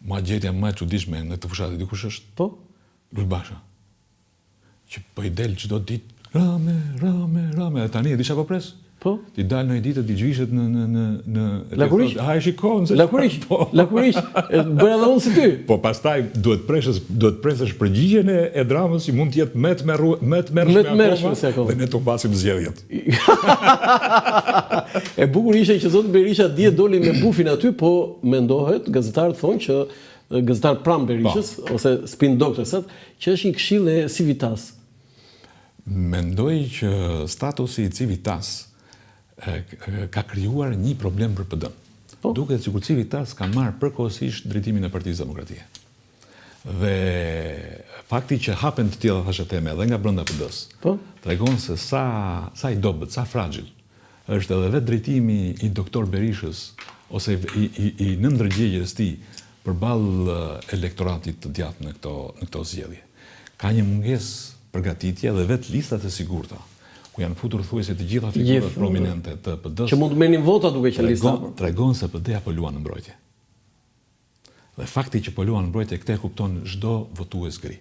Mua gjetja më e çuditshme në këtë fushatë, di kush është? Po. Lul Basha. Që po i del çdo ditë Rame, Rame, Rame, dhe tani e di çfarë po pres? Po. T'i dalë ndonjë ditë t'i zhvishet në në në në Lakuriq. Ha e shikon se Lakuriq. Po. Lakuriq. E bëra edhe unë si ty. Po pastaj duhet presësh duhet presësh përgjigjen e Ed Ramës që mund të jetë më të merru më të tmerrshme akoma. Se akoma. Dhe ne të humbasim zgjedhjet. e bukur ishte që zoti Berisha dje doli me bufin aty, po mendohet, gazetarët thonë që gazetarët pranë Berishës po. ose spin doctors-at, që është një këshillë e Civitas. Mendoj që statusi i Civitas ka krijuar një problem për PD. Po. Duket sikur Civitas ka marrë përkohësisht drejtimin e Partisë Demokratike. Dhe fakti që hapen të tilla thashetheme edhe nga brenda PD-së, po? tregon se sa sa i dobët, sa fragil është edhe vetë drejtimi i doktor Berishës ose i i i nënndërgjegjes tij përballë elektoratit të djathtë në këto në këto zgjedhje. Ka një mungesë përgatitje dhe vetë listat e sigurta, ku janë futur thuajse të gjitha figurat prominente të PD-së. Që mund të merrnin vota duke qenë lista. Tregon se PD-ja po luan në mbrojtje. Dhe fakti që po luan në mbrojtje këtë e kupton çdo votues gri.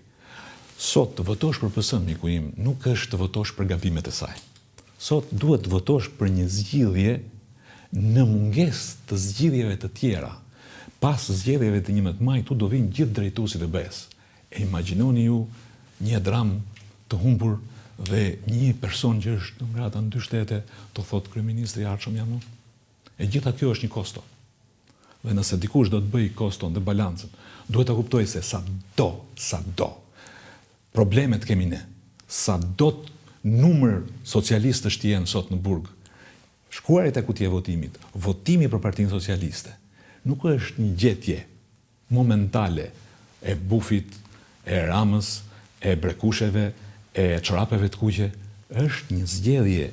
Sot të votosh për PS-në, miku im, nuk është të votosh për gabimet e saj. Sot duhet të votosh për një zgjidhje në mungesë të zgjidhjeve të tjera. Pas zgjedhjeve të 11 majit këtu do vijnë gjithë drejtuesit e BE-së. E imagjinoni ju një Edi Ramë të humbur dhe një person që është non grata në dy shtete të thotë kryeministri i ardhshëm jam unë? E gjitha kjo është një kosto. Dhe nëse dikush do të bëjë koston dhe balancën, duhet ta kuptojë se sa do, sa do probleme të kemi ne, sa do numër socialistësh të jenë sot në burg, shkuarja te kutia e votimit, votimi për Partinë Socialiste, nuk është një gjetje momentale e bufit, e Ramës, e brekusheve, e çorapeve të kuqe, është një zgjedhje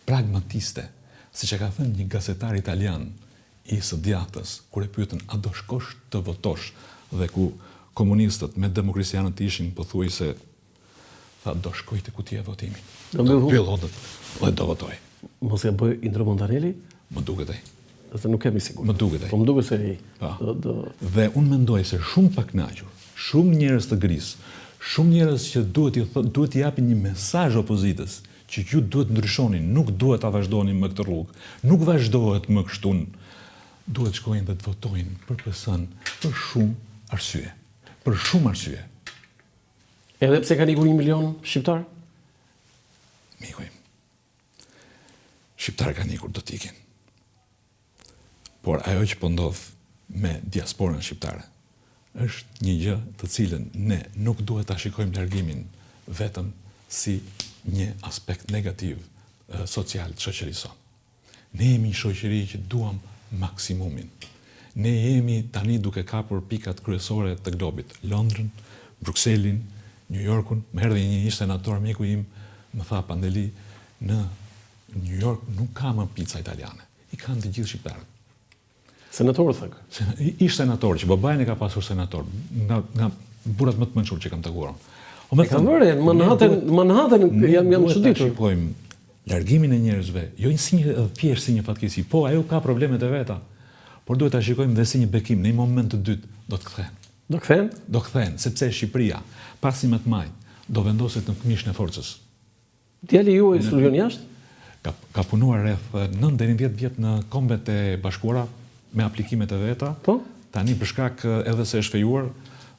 pragmatiste, siç e ka thënë një gazetar italian i së djathtës, kur e pyetën a do shkosh të votosh dhe ku komunistët me demokristianët ishin pothuajse tha do shkoj te kutia e votimit. Do mbyll hodët dhe do votoj. Mos ia bëj Indro Montanelli? Më duket ai. Dhe nuk jemi sigurt. Më duket ai. Po më duket se ai. Po. Do, do... Dhe unë mendoj se shumë pakënaqur, shumë njerëz të grisë, shumë njerëz që duhet t'i duhet t'i japin një mesazh opozitës që ju duhet ndryshoni, nuk duhet ta vazhdoni më këtë rrugë. Nuk vazhdohet më kështu. Duhet shkojnë dhe të votojnë për PS-n për shumë arsye. Për shumë arsye. Edhe pse kanë ikur 1 milion shqiptar? Miku im. Shqiptarë kanë ikur do të ikin. Por ajo që po ndodh me diasporën shqiptare është një gjë të cilën ne nuk duhet ta shikojmë largimin vetëm si një aspekt negativ social të shoqërisë sonë. Ne jemi një shoqëri që duam maksimumin. Ne jemi tani duke kapur pikat kryesore të globit, Londrën, Brukselin, New Yorkun. Më erdhi një ish senator miku im, më tha Pandeli, në New York nuk ka më pica italiane. I kanë të gjithë shqiptarët. Senator tha ky. Ish senator që babain e ka pasur senator, nga nga burrat më të mençur që kam takuar. O me thënë, vëre, Manhattan, Manhattan jam jam çuditur. Shikojmë largimin e njerëzve, jo si një thjesht si një fatkeqësi, po ajo ka problemet e veta. Por duhet ta shikojmë dhe si një bekim, në një moment të dytë do të kthehen. Do kthehen? Do kthehen, sepse Shqipëria pas 11 majit do vendoset në këmishën e forcës. Djali juaj studion jashtë? Ka ka punuar rreth 9 deri në 10 vjet në Kombet e Bashkuara me aplikimet e veta. Po. Tani për shkak edhe se është fejuar,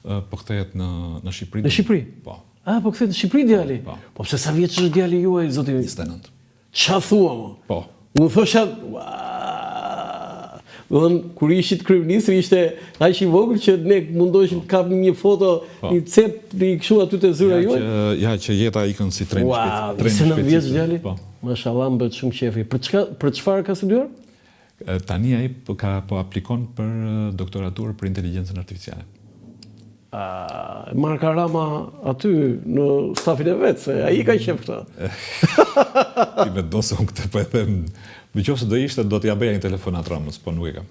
po kthehet në në Shqipëri. Në Shqipëri? Po. Ah, po kthehet në Shqipëri djali? Po. Po pse sa vjeç është djali juaj, zoti? 29. Ça thua mo? Po. Unë thosha, Domethënë, kur ishit kryeministër, ishte aq i vogël që ne mundoheshim të kapnim një foto, po. një cep, një kështu aty te zyra juaj. Ja që jeta ikën si tren shpejt. Wow, tren shpejt. vjeç djali? Po. Mashallah, më bëhet shumë qefi. Për çka për çfarë ka studiuar? Tani ai po ka po aplikon për doktoraturë për inteligjencën artificiale. E marrka Rama aty në stafin e vet, se ai ka qejf këta. Ti mendon se unë këtë po e them, në qoftë se do ishte do t'ia bëja një telefonatë Ramës, po nuk e kam.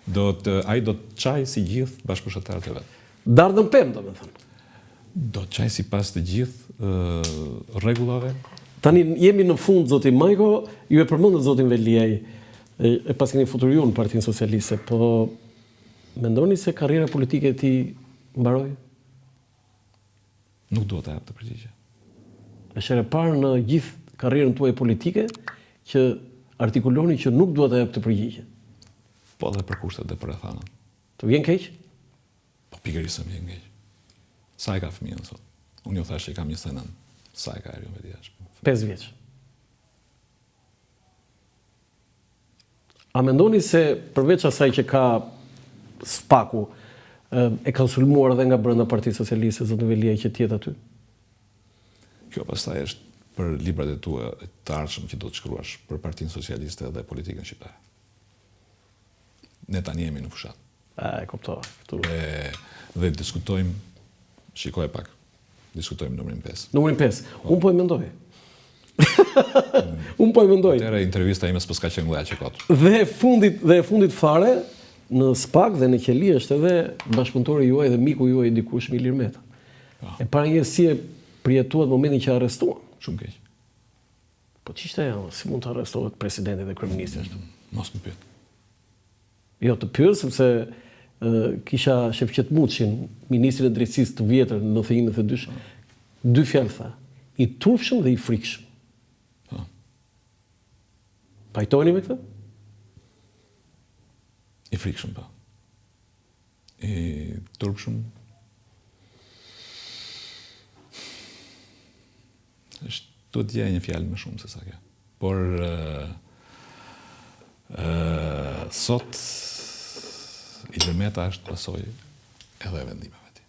Do të ai do të çajë si gjithë bashkëmoshatarët e vet. Dardhën pemë, domethënë. Do të çajë sipas të gjithë rregullave. Tani jemi në fund zoti Majko, ju e përmendët zotin Veliaj, e, e paskeni futur ju në Partinë Socialiste, po. Mendoni se karriera politike e tij mbaroi? Nuk dua ta jap këtë përgjigje. Është hera e parë në gjithë karrierën tuaj politike që artikuloni që nuk dua ta jap këtë përgjigje. Po dhe për kushtet dhe për rrethanat. Të vjen keq? Po pikërisht se më vjen keq. Sa e ka fëmijën sot? Unë ju thashë që kam 29. Sa e ka Erion Veliaj? 5 vjeç. A mendoni se përveç asaj që ka SPAK-u, e kanë sulmuar edhe nga brenda Partisë Socialiste zotin Veliaj që të jetë aty? Kjo pastaj është për librat e tua të ardhshëm që do të shkruash për Partinë Socialiste dhe politikën shqiptare. Ne tani jemi në fushatë. A, e kuptova. Këtu. Dhe, dhe diskutojmë, shikoje pak, diskutojmë numrin 5. Numrin 5. Po. Unë po e mendoj. Unë po e mendoj. Atëherë intervista ime s'paska qenë dhe aq e kotë. Dhe e fundit, dhe e fundit fare, në SPAK dhe në qeli është edhe bashkëpunëtori juaj dhe miku juaj i dikurshëm Ilir Meta. Po. E para një si e përjetuat momentin që arrestuan? Shumë keq. Po ç'ishte ajo, si mund të arrestohet presidenti dhe kryeministri ashtu? Mos më pyet. Jo, të pyes sepse kisha Shefqet Muçin, ministrin e drejtësisë të vjetër në 91 92, dy fjalë tha, i turpshëm dhe i frikshëm. Po. Pajtoheni me këtë? I frikshëm, po. I turpshëm. Është duhet të gjej një fjalë më shumë se sa kjo. Por ë ë sot Ilir Meta është pasojë edhe e vendimeve të tij.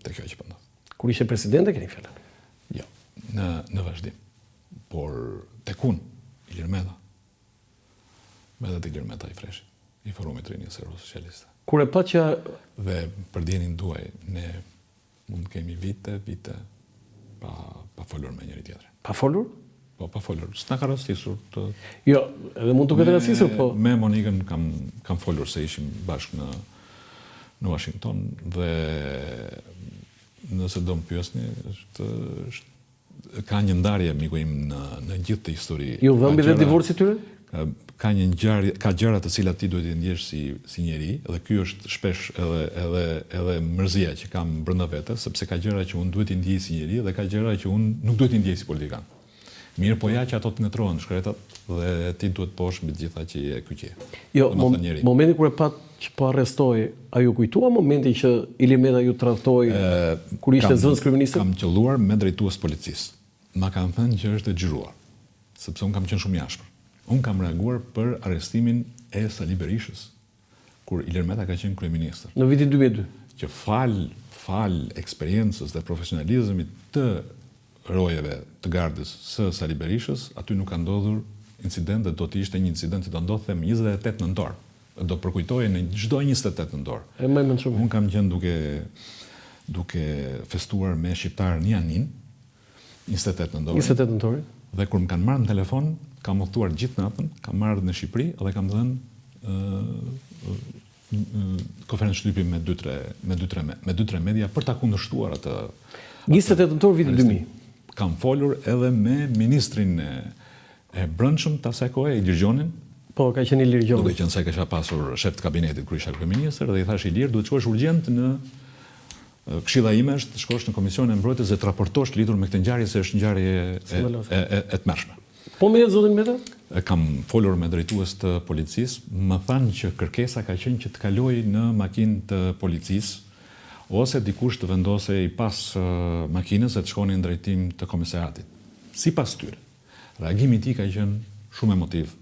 Te kjo që po ndodh. Kur ishte president e keni fjalën? Jo, në në vazhdim. Por tek unë Ilir Meta mbetet Ilir Meta i FRESSH-it, i Forumit të Rinisë Socialiste. Kur e pa që dhe për dijeninë tuaj ne Mund të kemi vite, vite pa pa folur me njëri tjetrin. Pa folur? Po, pa folur. S'na ka rastisur të Jo, edhe mund të ketë rastisur, po. Me Monikën kam kam folur se ishim bashkë në në Washington dhe nëse do më pyesni, është është Ka një ndarje miku im në në gjithë këtë histori. Ju dhëmbi dhe divorci i tyre? Ka, ka një ngjarje, ka gjëra të cilat ti duhet t'i ndjesh si si njeri dhe ky është shpesh edhe edhe edhe mërzia që kam brenda vetes, sepse ka gjëra që unë duhet t'i ndjej si njeri dhe ka gjëra që unë nuk duhet t'i ndjej si politikan. Mirëpo ja që ato të ngatërrohen të shkretat dhe ti duhet të pohosh mbi të gjitha që je ky që je. Jo, momentin kur e patë që po arrestohej, a ju kujtua momenti që Ilir Meta ju tradhtoi kur ishte zëvendëskryeministër? Kam qëlluar me drejtues të policisë. Ma kanë thënë që është e xhiruar, sepse unë kam qenë shumë i ashpër. Unë kam reaguar për arrestimin e Sali Berishës, kur Ilir Meta ka qenë kryeministër. Në vitin 2002. Që falë falë eksperiencës dhe profesionalizmit të rojeve të gardës së Sali Berishës, aty nuk ka ndodhur incident dhe do të ishte një incident që do ndodhte më 28 nëntor. Do përkujtohej në çdo 28 nëntor. E mbaj mend shumë. Unë kam qenë duke duke festuar me shqiptarë në Janinë, 28 nëntor. 28 nëntori. Dhe kur më kanë marrë në telefon, kam udhëtuar gjithë natën, kam ardhur në Shqipëri dhe kam dhënë konferencë shtypi me 2-3 me 2-3 me 2-3 media për ta kundërshtuar atë 28 nëntor vitit 2000. Kam folur edhe me ministrin e, e brendshëm të asaj kohe, Ilir Gjonin. Po, ka qenë Ilir Gjoni. Duke qenë se kisha pasur shef të kabinetit kur isha kryeministër dhe i thashë Ilir, duhet të shkosh urgjent në Këshilla ime është të shkosh në Komisionin e Mbrojtjes dhe të raportosh lidhur me këtë ngjarje se është ngjarje e e e, e tmerrshme. Po me zotin Meta? Kam folur me drejtues të policisë, më thanë që kërkesa ka qenë që të kalojë në makinë të policisë ose dikush të vendosej pas makinës dhe të shkonin në drejtim të komisariatit. Sipas tyre, reagimi i tij ka qenë shumë emotiv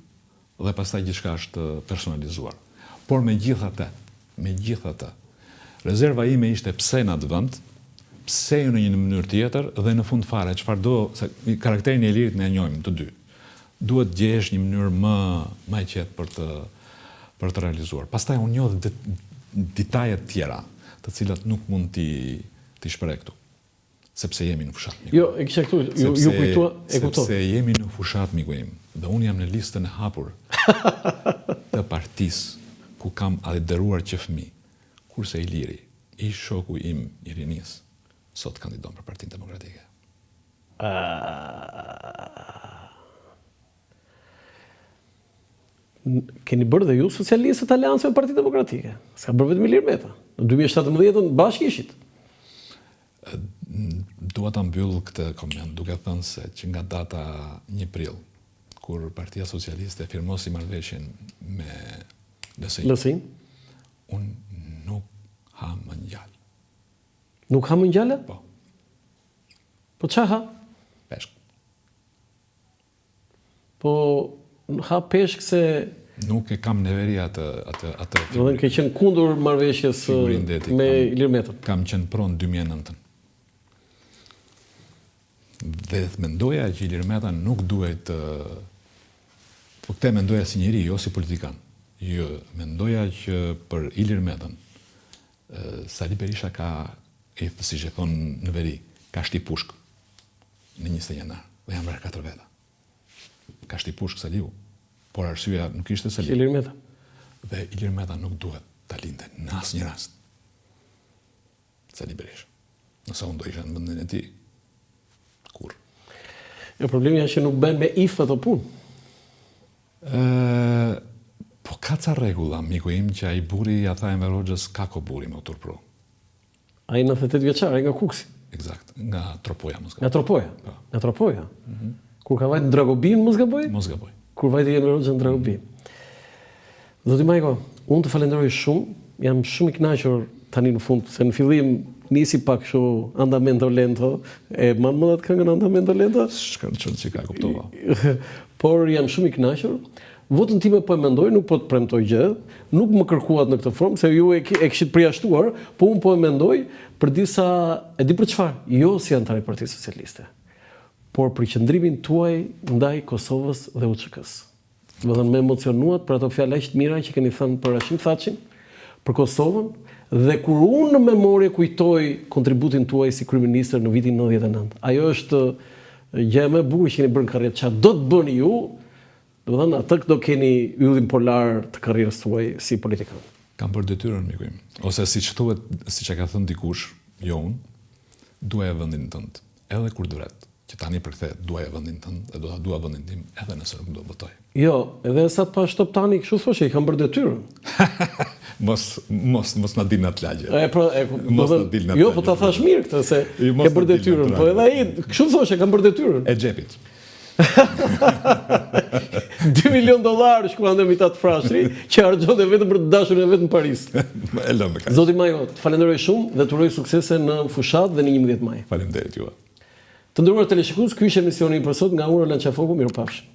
dhe pastaj gjithçka është personalizuar. Por megjithatë, megjithatë, rezerva ime ishte pse në atë vend, pse jo në një mënyrë tjetër dhe në fund fare çfarëdo, se karakterin e Ilirit ne e njohim të dy. Duhet të gjesh një mënyrë më më e qetë për të për të realizuar. Pastaj unë njoh detaje të tjera, të cilat nuk mund t'i t'i shpreh këtu. Sepse jemi në fushatë, miku. Jo, e kisha këtu, ju ju kujtua, e kuptoj. Sepse jemi në fushatë, miku im, dhe unë jam në listën e hapur të partisë ku kam aderuar që fëmijë, kurse Iliri, ish shoku im i rinisë, sot kandidon për Partinë Demokratike. Keni bërë dhe ju socialistët aleancë me Partinë Demokratike. S'ka bërë vetëm Ilir Meta. Në 2017-ën bashkë ishit. Dua ta mbyll këtë koment duke thënë se që nga data 1 prill, kur Partia Socialiste firmosi marrëveshjen me LSI, LSI? Unë nuk ha mëngjal. Nuk ha mëngjale? Po. Po ça ha? Peshk. Po ha peshk se Nuk e kam neveri atë atë atë figurinë. Do të ke qenë kundër marrëveshjes me Ilir Metën. Kam qenë pro në 2009-ën. Dhe mendoja që Ilir Meta nuk duhej të Po këtë mendoja si njeri, jo si politikan. Jo, mendoja që për Ilir Metën Sali Berisha ka, siç e thonë në veri, ka shti pushkë. në 21 janar dhe janë vrarë katër veta. Ka shti pushkë Saliu, por arsyeja nuk ishte Saliu. Ilir Meta. Dhe Ilir Meta nuk duhet ta linte në asnjë rast. Sali Berisha. Nëse unë do isha në vendin e tij, kurrë. Jo, problemi është që nuk bën me if ato punë. Ë, po ka ca rregulla, miku im, që ai burri ia tha Enver Hoxhës kako burri me u turpru. Ai 98 vjeçar, ai nga Kukësi. Eksakt, nga Tropoja, mos gaboj. Nga Tropoja. Po. Nga Tropoja. Mm -hmm. Kur ka vajt në Dragobin, mos gaboj? Mos gaboj. Kur vajti Enver Hoxha në Dragobin. Mm -hmm. Zoti Majko, unë të falenderoj shumë, jam shumë i kënaqur tani në fund, se në fillim nisi pak kështu andamento lento, e mban mend atë këngën andamento lento? S'ka çon si ka kuptova. Por jam shumë i kënaqur. Votën time po e mendoj, nuk po të premtoj gjë, nuk më kërkuat në këtë formë, se ju e, e kishit përjashtuar, po unë po e mendoj për disa, e di për çfarë, jo si anëtar i Partisë Socialiste, por për qëndrimin tuaj ndaj Kosovës dhe UÇK-së. Domethënë më emocionuat për ato fjalë aq të mira që keni thënë për Hashim Thaçin, për Kosovën dhe kur unë në memorie kujtoj kontributin tuaj si kryeministër në vitin 99. Ajo është gjëja më e bukur që keni bërë në karrierë. Çfarë do të bëni ju Domethënë atë do keni yllin polar të karrierës tuaj si politikan. Kam bërë detyrën miku im. Ose siç thuhet, siç e ka thënë dikush, jo unë, duaje vendin tënd, edhe kur të vret, që tani përkthehet duaje vendin tënd dhe do ta dua vendin tim edhe nëse nuk do votoj. Jo, edhe sa të pashë Toptani kështu thoshte, i kam bërë detyrën. Mos mos mos na dil në atë lagje. E pra, e, mos na dil në atë. Jo, po ta thashë mirë këtë se ke bërë detyrën, po edhe ai kështu thoshte, kam bërë detyrën. E xhepit. 2 milion dollar shkruante Mithat Frashëri, që harxhonte vetëm për të dashurën e vet në Paris. E lëmë me kaq. Zoti Majko, të falenderoj shumë dhe të uroj suksese në fushatë dhe në 11 maj. Faleminderit juve. Të nderuar teleshikues, ky ishte emisioni im për sot nga unë Roland Qafoku, mirupafshim.